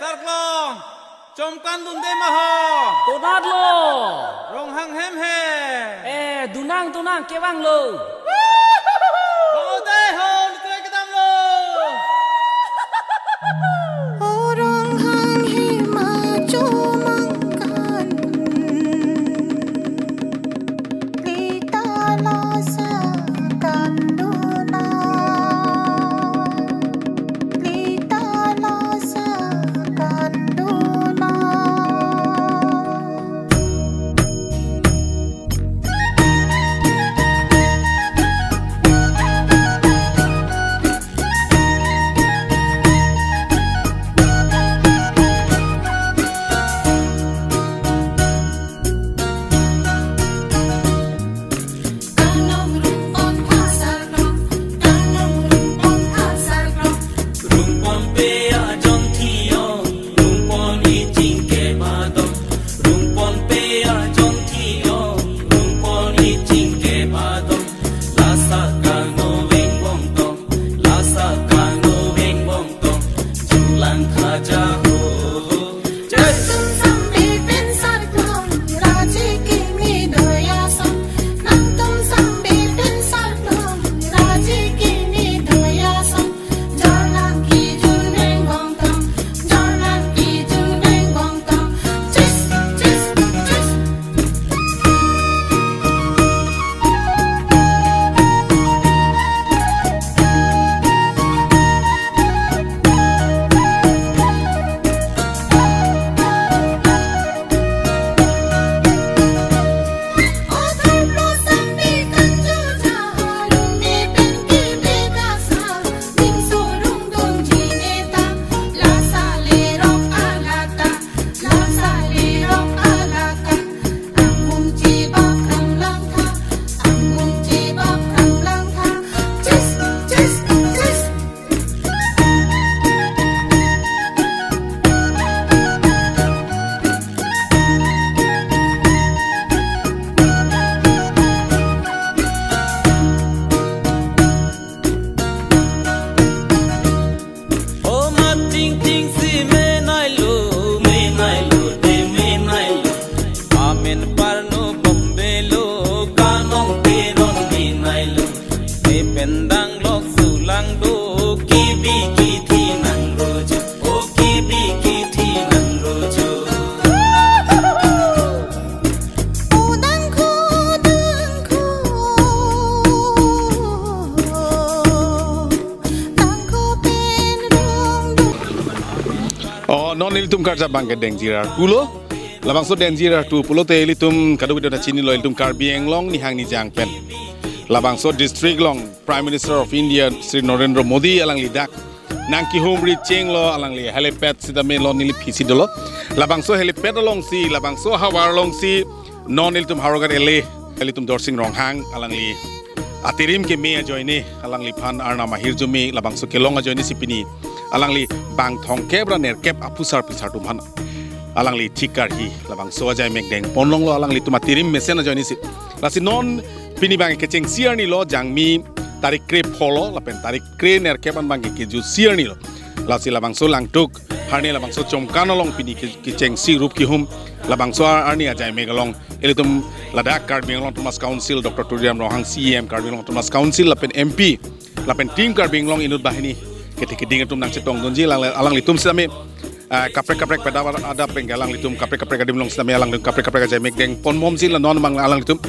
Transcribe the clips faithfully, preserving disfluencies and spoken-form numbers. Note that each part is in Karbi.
Arklong, chomkan dunde ma ho. Tonat lo. Ronghang hem he. Eh, dunang, dunang, kevang lo. Ho dai ho, litre kedam lo. Orang hang hima chomangkan. Lita lasa kanduna. Lita lasa kanduna. Kanong rumpon asar krong, kanong rumpon asar krong. Rumpon pe ajon thiong, rumpon iching ke badong. Rumpon pe ajon thiong, rumpon iching ke badong. Lasa kano veng bong tong, lasa kano veng bong tong. Julang khaja ho. Tum sambe pen sar klong, raji kimi doya song. Nangtum sambe pen sar klong, raji kimi doya song. Jornang kijun veng bong tong, jornang kijun veng bong tong. Chis, chis, chis. O ma ting ting si menai lo, menai lo, de menai lo. Amen parno bombe lo, kanong peron menai lo. De pendang lok sulang do, kibi kithi nang rojo, o kibi kithi nang rojo. O dangkho, dangkho, dangkho pen rong do. O, non ilitum karjap abang ke Dengzir Arpu lo. Labangso Dengzir Arpu pulote ilitum kadokave ta chinilo, ilitum Karbi Anglong nihang nijang pen. Labangso district along Prime Minister of India Shri Narendra Modi alangli dak nangkehumri chenglo, alangli helipad sitame lo, neli phisi dolo. Labangso helipad alongsi, labangso havar alongsi, non ilitum Howraghat L A, ilitum Dorsing Ronghang, alangli atirim keme ajoine, alangliphan arnam ahirjume labangso kelong ajoine si pini alangli bang thomkep ra nerkep aphusar phisar atum aphan alangli thik karhi labangso ajai mekdeng ponlonglo, alanglitum atirim mesen ajoine si. Lasi non pini abang kechengsi arni lo, jangmi tarik kre pholo lapen tarik kre nerkep an abang ke kejutsi arni lo. Lasi labangso langtuk arni labangso chomkan along pini ke-, kechengsi rup kehum labangso ar-, arni ajai mek along ilitum ladak Karbi Anglong Autonomous Council, Doctor Tuliram Ronghang C E M Karbi Anglong Autonomous Council lapen M P lapen Team Karbi Anglong inut banghini kethek keding atum nangchetongdunji, alang, alanglitum sitame, ah, kaprek kaprek pada adap pen alanglitum kaprek kaprek adim along sitame alanglitum kaprek kaprek ajai mekdeng ponbomsi, la non abang alanglitum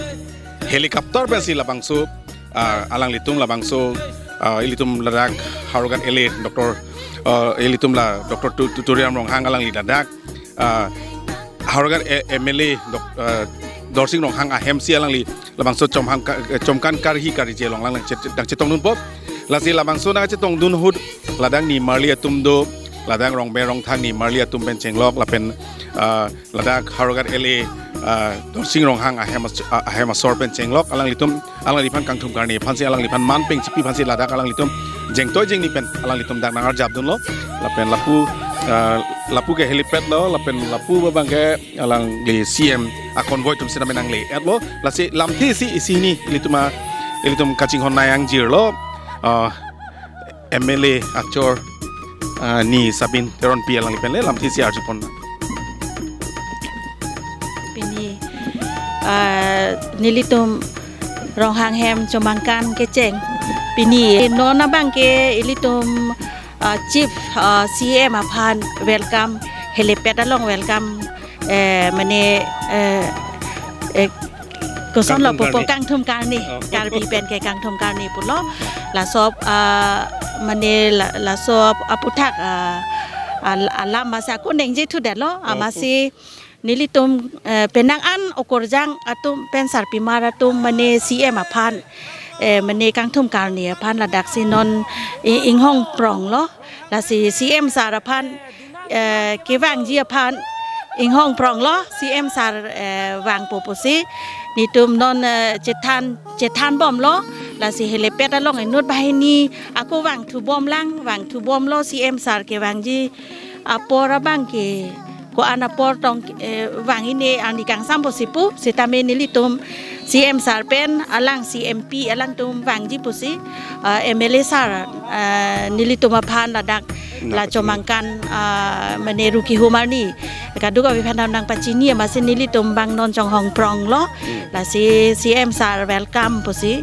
helicopter pensi labangso, ah, alanglitum labangso, ah, ilitum ladak Howraghat L A Doctor, ah, ilitum la Doctor Tu-, Tu-, Tuliram Ronghang alangli ladak, ah, Howraghat A-, M L A Doc-, ah, Dorsing Ronghang ahemsi alangli labangso chomhang ka-, eh, chomkan karhi karije along alang nangchet-, nangchetongdunpo. Lasi labangso nangchetongdun ahut ladak nimarli atum do, ladak rongbe rongthang nimarli atum pen chenglok lapen, ah, ladak Howraghat L A, ah, Dorsing Ronghang ahem as-, ah, ahem asor pen chenglok, alanglitum, alangliphan kangthum karni aphansi, alangliphan man peng chipi aphansi ladak alanglitum jengtoi jengni pen alanglitum dak nangarjapdunlo. Lapen lapu, ah, lapu ke helipad lo, lapen lapu abang ke alangli C E M a-convoy atum sitame nangle-etlo. Lasi lamthe isi isi hini ilitum a, ilitum kachinghon nang-angjirlo, ah, M L A achor ah, ni Sabin Teronpi alangli pen le lamthe isi arjupon. Pini, ah, nelitum Ronghang hem chomangkan kecheng. Pini non abang ke ilitum, ah, Chief, ah, C M aphan welcome, helipad along welcome, eh, mane, eh, eh, kosonlo Kangthum pupo, Karni. Kangthum Karni. Oh. Karbi pen ke Kangthum Karni pulo. Laso, ah, mane la-, laso aputhak, ah, al-, alam masi ako ningje thudetlo, Oh. amasi nelitum, eh, penang an okorjang atum pen sarpimar atum mane C M aphan, eh, mane Kangthum Karni aphan ladaksi non i-, inghong pronglo. Lasi C M sir aphan, eh, kevangji aphan inghong pronglo, C M sir, eh, vangpo pusi. Nelitum non, eh, chethan, chethan bomlo. Lasi helipad along inut banghini ako vangthu bomlang, vangthu bomlo C M sir kevangji apor abang ke ko-an apor tong, eh, vang-ine arni kangsam pusi pu, sitame nelitum C M sir pen alang C M P alangtum vangji pusi, ah, M L A sir, ah, nelitum aphan ladak Nang la pachini. chomangkan, ah, mane ru kehum arni kadokave aphan nangpachini, amasi nelitum abang non chonghong pronglo. Hmm. Lasi C M sir welcome pusi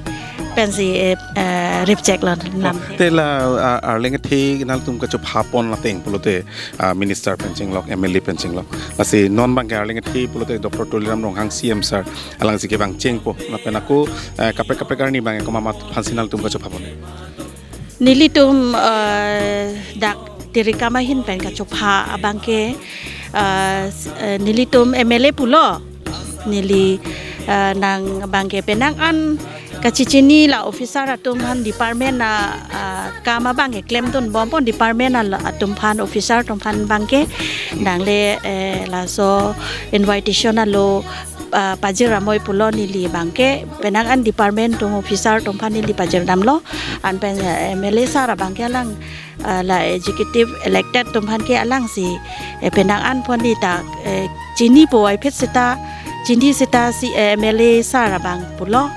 pensi, eh, eh, ripcheklo nam. Oh, te la, ah, Arleng athe nangtum kachopha pon ateng pulote, ah, minister pen chenglok, M L A pen chenglok. Lasi non abang ke Arleng athe pulote Doctor Tuliram Ronghang C M sir alangsi kevang chengpo. Lapen ako, eh, kaprek kaprek arni abang ke komat aphansi nangtum kachopha pon? Nelitum, eh, dak Tirikam ahin pen kachopha abang ke, eh, s-, eh, nelitum M L A pulo. Neli, eh, nang abang ke penang an kachechini la officer atum aphan department a, a, kam abang ke klemdun bom pon department al-, atum aphan officer atum aphan abang ke nangle, eh, laso invitation alo, ah, pajir amoi pulo neli abang ke penang an department atum officer atum aphan neli pajir damlo. Anpen, eh, M L A sir abang ke alang, ah, la executive elected atum aphan ke alangsi, eh, penang an pon neta, eh, chinipo ai phit seta, chini seta si, eh, M L A sir abang pulo,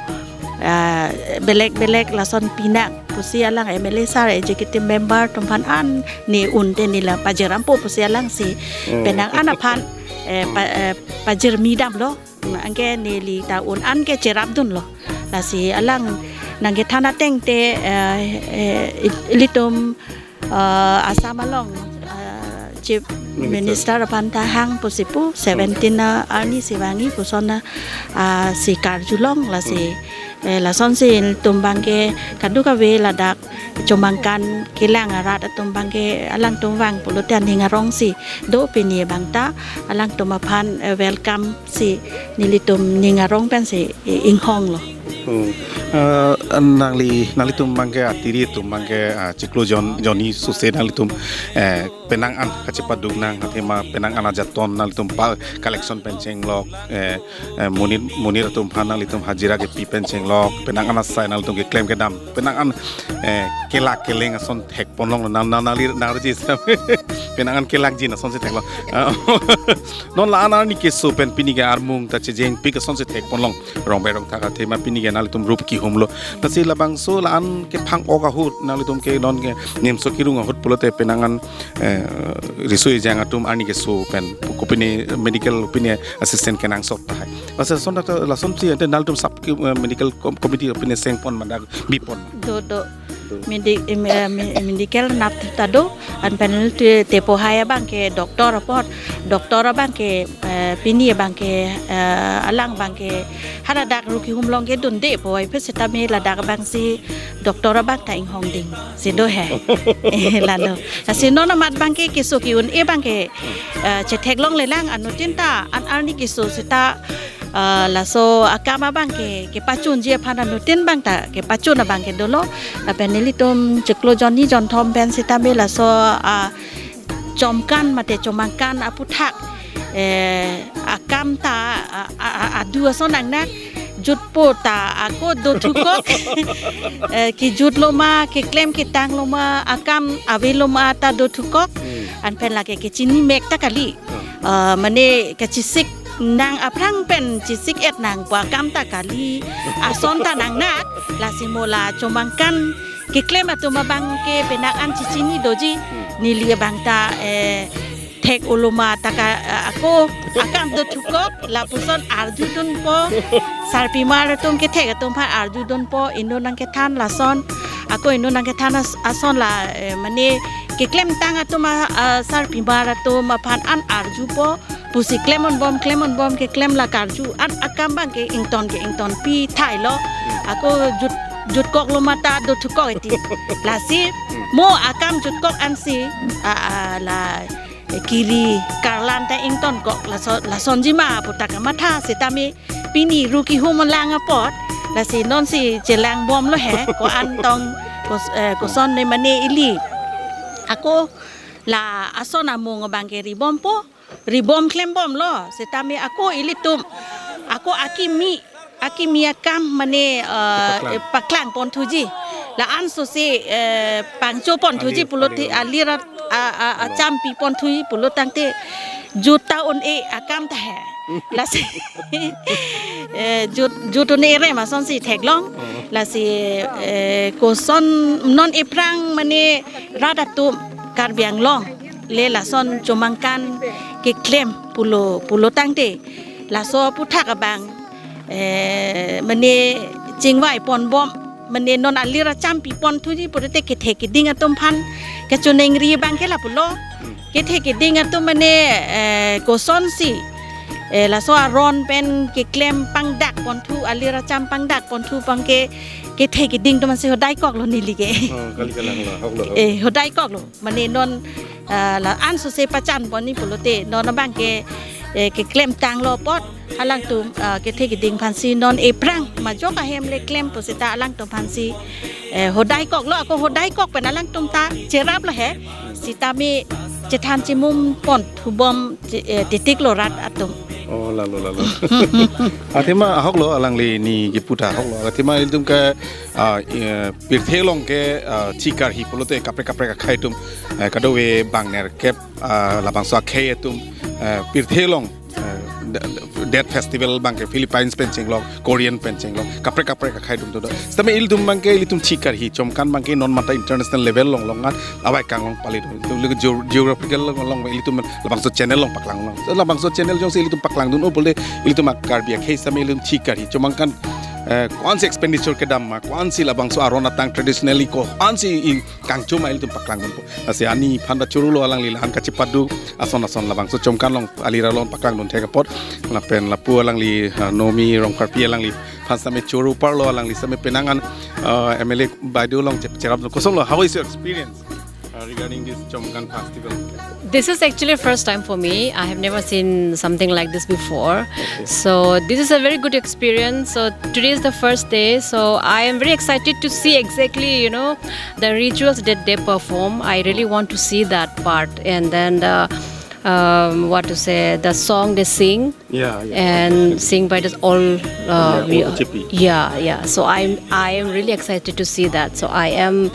ah, belek belek lason pinang pusi alang M L A sir executive member atum aphan an ne un te neli la pajir dampo pusi alangsi Oh. penang an aphan, eh, pa-, eh, pajirmi damlo. Anke neli ta un an ke cherapdunlo. Lasi alang nangkethan ateng te, eh, eh, ilitum, eh, Assam along, eh, Chief Minister. Minister aphan ta hang pusi pu, seventeen a arni si vangji puson a, ah, si karjulong lasi. Hmm. Eh, lasonsi ilitum abang ke kadokave ladak chomangkan kelang arat atum abang ke alangtum vang pulote aning arongsi do, pini abang ta alangtum aphan, eh, welcome si nelitum ning arong pensi i-, inghonglo. Hmm. Eh, nangli, nanglitum abang ke atiri atum abang ke, ah, chiklo jon, jonni suse nanglitum, eh, penang an kachepaduk nang, athema penang an ajaton nanglitum pa collection pen chenglok, eh, eh, monit, monit atum aphan nanglitum hajira kepi pen chenglok, penang an asai nanglitum keklem kedam, penang an, eh, kelak keleng ason thek ponlong nang, nang, nangli, nang rejis. Penang an kelakji asonsi theklong. Ah, non la-an arni keso pen pini ke armung ta chejengpik asonsi thek ponlong. Rongbai rongthak athema pini ke nanglitum rup kehumlo. Lasi labangso la-an kephang-ok ahut nanglitum ke non ke nimso kerung ahut pulote penang an, eh, riso ejang atum arni keso pen kopine medical, kopine assistant kenangsot tahai. Lasi lason ta, lasonsi ante nanglitum sub ki, eh, medical com-, committee kopine seng pon ma dak bi pon ma? Do, do. Do. Medi-, em, eh, me-, medical nap ta do, anpen te, tepo hai abang ke doctor apot, doctor abang ke, eh, pini abang ke, eh, alang abang ke, ha ladak ru kehumlong kedunde po, ai pe sitame ladak abangsi doctor abang ta inghong ding si do he. Eh, lalo. Lasi non amat abang ke keso ke-un-e abang ke, eh, chetheklonglelang, anuttin ta an arni keso seta, ah, laso akam abang ke, kepachunji aphan anuttin abang ta kepachun abang ke dolo. Lapen nelitum chiklo jonni jonthom pen sitame laso, ah, chomkan mate chomangkan aputhak, eh, akam ta, ah, ah, ah, adu ason nangnak, jutpo ta ako dothukok, eh, kejutlo ma, keklem ketanglo ma, akam avelo ma ta dothukok, Hmm. anpen lake kechini mek ta kali. Hmm. Ah, mane kachesik nang aphrang pen chesik-et nangpo akam ta kali, ason ta nangnak, lasi mo la chomangkan keklem atum abang ke penang an chichini doji. Hmm. Neli abang ta, eh, thek uluma ta ka, eh, ako akam dothukok, lapuson arjudunpo. Sarpimar atum kethek atum aphan arjudunpo, inut nangkethan lason, ako inut nangkethan as-, ason la, eh, mane keklemtang atum a, a, sarpimar atum aphan an arjupo. Pusi klemponbom, klemponbom, keklem la karju an akam abang ke ington ke ingtonpi thailo. Ako jut, jutkoklo mata dothukok iti. Lasi mo akam jutkok ansi, a, a, la, eh, kiri karlan ta ingtonkok laso-, lasonjima pu ta kamatha setame pini ru kihum lang apot, lasi nonsi chelangbomlo he, ko-an tong, kos-, eh, koson ne mane ili. Ako la ason amung abang ke ribompo, ribom klembomlo, setame ako ilitum, ako akimi, akimi akam mane, eh, paklang, paklang ponthuji. La-an sose, eh, pangcho ponthuji pulote, alir a, a, a, achampi ponthuji pulotangte jut ta un-e akam ta he. Lasi, eh, jut, jut un-e rem asonsi theklong. Oh. Lasi, eh, koson non ephrang mane rat atum Karbi Anglong le lason chomangkan keklem pulo, pulotangte laso aphuthak abang, eh, mane chingvaiponbom, mane non alir achampi ponthuji pulote kethe keding atum aphan kachiningri abang ke lapulo. Hmm. Kethe keding atum mane, eh, kosonsi, eh, laso aron pen keklem pangdak ponthu, alir acham pangdak ponthu abang ke kethe keding atum ansi hodaikoklo neli ke. Oh, kali kalanglo, hoklo, hoklo. Eh, hodaikoklo. Mane non, ah, la-an sose pachanpon ni pulote non abang ke, eh, keklemtanglo apot alangtum, ah, kethe keding aphansi non ephrang majok ahem le klem pu seta alangtum aphansi, eh, hodaikoklo, ako hodaikok pen alangtum ta cheraplo he. Setame chethan chimum ponthubom, che-, eh, titiklo rat atum. Oh, lalo, lalo. Athema ahoklo alangli ni kepu ta ahoklo. Athema ilitum ke, ah, eh, pirthe along ke, ah, thi karhi pulote kaprek kaprek akhei atum, eh, kadokave bang nerkep, ah, labangso akhei atum, eh, pirthe along, eh, de-, de-, det festival abang ke Philippines pen chenglok, Korean pen chenglok, kaprek kaprek akhei atum do. Setame ilitum abang ke, ilitum thi karhi chomkan abang ke non mata international level along longnat avai kanglong pali do. Ilitum le geo-, geographical along, along ilitum labangso channel along paklanglo. So labangso channel jongsi ilitum paklangdun-o pulote ilitum a Karbi akhei setame ilitum thi karhi chomangkan, eh, ko-ansi expenditure kedam ma, ko-ansi labangso aron atang traditionally ko-ansi i kangcho ma ilitum paklangdunpo. Lasi ani aphan ta chorulo alangli, la-an kachepadu ason ason labangso chomkan along alir along paklangdun thek apot. Lapen lapu alangli, ah, Nomi Rongpharpi alangli aphan setame choru parlo, alangli setame penang an, ah, M L A baideo along che-, cheraplo. Kosonlo, how is your experience, uh, regarding this Chomkan festival? This is actually first time for me. I have never seen something like this before. Okay. So this is a very good experience. So today is the first day. So I am very excited to see exactly, you know, the rituals that they perform. I really want to see that part. And then the, um, what to say, the song they sing. Yeah, yeah. And sing by this all, uh, yeah, we, all G P. Yeah, yeah. So I'm, I am really excited to see that. So I am,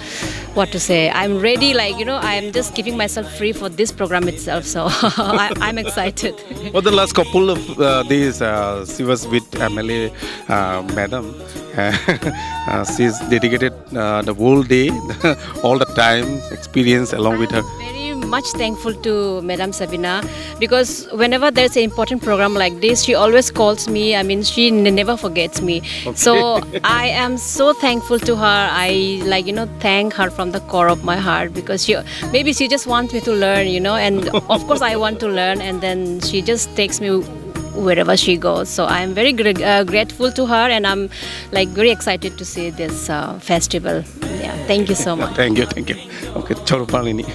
what to say, I'm ready, like, you know, I'm just giving myself free for this program itself. So I, I'm excited. For the last couple of, uh, days, uh, she was with M L A, uh, madam. Uh, she's dedicated, uh, the whole day, all the time, experience along with her. I'm very much thankful to Madam Sabina, because whenever there's an important program like this, she always calls me. I mean, she n-, never forgets me. Okay. So I am so thankful to her. I, like, you know, thank her from the core of my heart, because she, maybe she just wants me to learn, you know, and of course I want to learn, and then she just takes me wherever she goes. So I'm very gr-, uh, grateful to her, and I'm, like, very excited to see this, uh, festival. Yeah, thank you so much. Thank you, thank you. Okay, choro pali ni.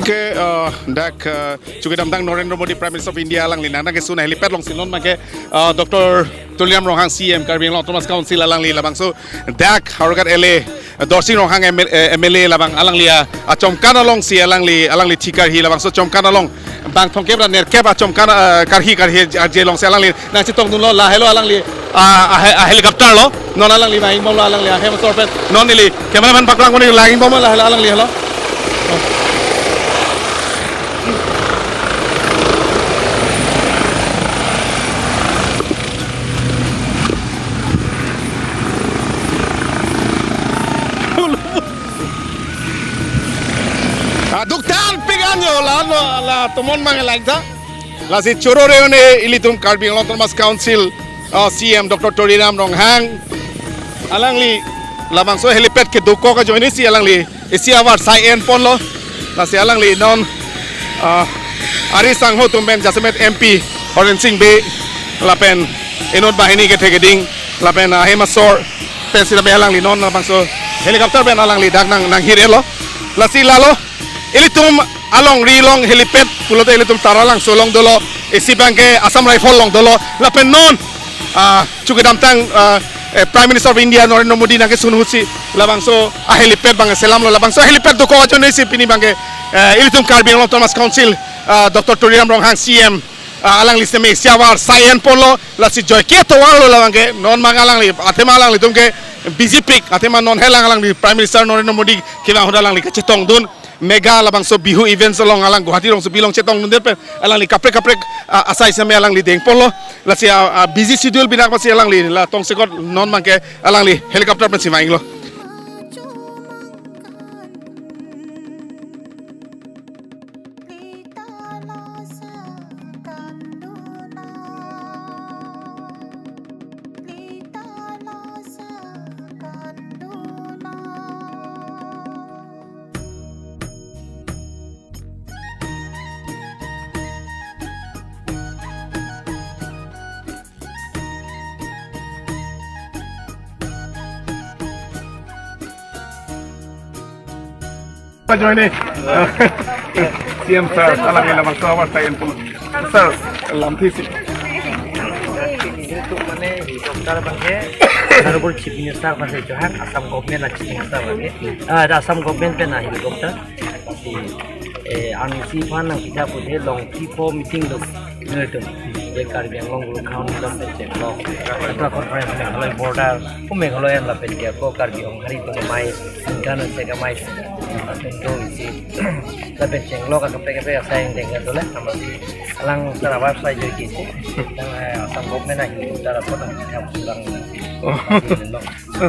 Okay, uh, dak, uh, chukidamtang Narendra Modi, Prime Minister of India, alangli nang nang kesun helipad alongsi non abang ke, uh, Doctor Tuliram Ronghang, C M, Karbi Anglong Autonomous Council, alangli labangso dak Howraghat L A, Dorsing Ronghang M L A, eh, M L A labang alangli a, achomkan alongsi alangli, alangli thi karhi labangso chomkan along bang thomkep ra nerkep achomkan, eh, karhi karhi arje alongsi alangli nangchetongdunlo, lahelo alangli a, a, a helicopter lo, non alangli vang-ikbomlo, alangli ahem asor pen non neli cameraman paklang koni, vang-ikbomlo lahelo alangli helo. Latum non abang langtha. Lasi choro reone ilitum Karbi Anglong Autonomous Council, uh, C M Doctor Tuliram Ronghang, alangli labangso helipad kedokok ajoinesi alangli isi avar sai enponlo. Lasi alangli non, uh, ari sangho atum pen jasemet M P Horen Sing Bey lapen inut banghini kethe keding lapen, uh, ahem asor pensi lapen alangli non labangso helicopter pen alangli dak nang nanghir-etlo. Lasi lalo ilitum alongri along helipad pulote ilitum Taralangso along dolo, isi abangke Assam Rifle along dolo, lapen non, ah, chu kedamtang, ah, eh, Prime Minister of India Narendra Modi nangkesun ahutsi labangso ahelipad abang selamlo, labangso ahelipad dokok ajoinesi pini abangke, eh, ilitum Karbi Anglong Autonomous Council, ah, Doctor Tuliram Ronghang C M, ah, alangli seme isi avar sai enponlo. Lasi joike tovarlo labangke, non abang alangli athema alanglitum ke busy pik, athema non helang alangli Prime Minister Narendra Modi kevang ahut alangli kachetongdun mega labangso Bihu events along alang Guwahati rongsopi along chetongdundet pen alangli kaprek kaprek, ah, asai seme alangli dengponlo. Lasi, ah, ah, busy schedule binak pasi alangli la tongsekot non abangke alangli helicopter pensi vanglo. Join ni. C M sir, alangli labangso avar sai enpon. Sir, lamthe si. Itu mane helicopter abangke, honorable Chief Minister abangke Johar, Assam government a Chief Minister abangke. Ah, ada Assam government pen a helicopter. Si, eh, arnisi aphan nangketha pute longthipo meeting lo. Nelitum, je Karbi Anglong Gurukhaun dam pen chenglok. Atwa conference Meghalaya border, ko Meghalaya lapen ke ko Karbi Anglong hari atum amei, ningkan ase amei. Lapen do isi, lapen chenglok akaprek akaprek asai ingdeng dole, amatsi alang sar avar sai joike si. Nang, eh, Assam government a helicopter apot nangketha pulang. Oh.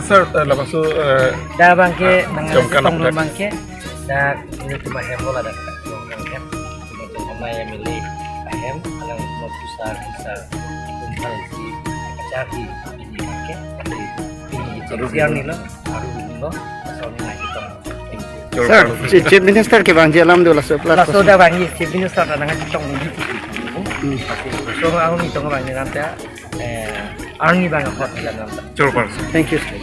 Sir, eh, labangso, eh, dak abangke, ah, nang jom kan chetongdun apudak. Abangke, dak nelitum ahem lo ladak. Jom kan ahem. Nelitum amei M L A ahem, alang mo pusar, pusar, kumpal si, kachari, ini abangke, ini, ini, aru siang ni lo, aru lo, asal ni nangchetong. Sir, Chief, Chief Minister kevangji alam do laso, laso dak vangji, Chief Minister ta nangchetong ni. Hmm. So, aru nelitum abang ni nanti, eh, army abang apot dalam. Sure, sir. Thank you, sir.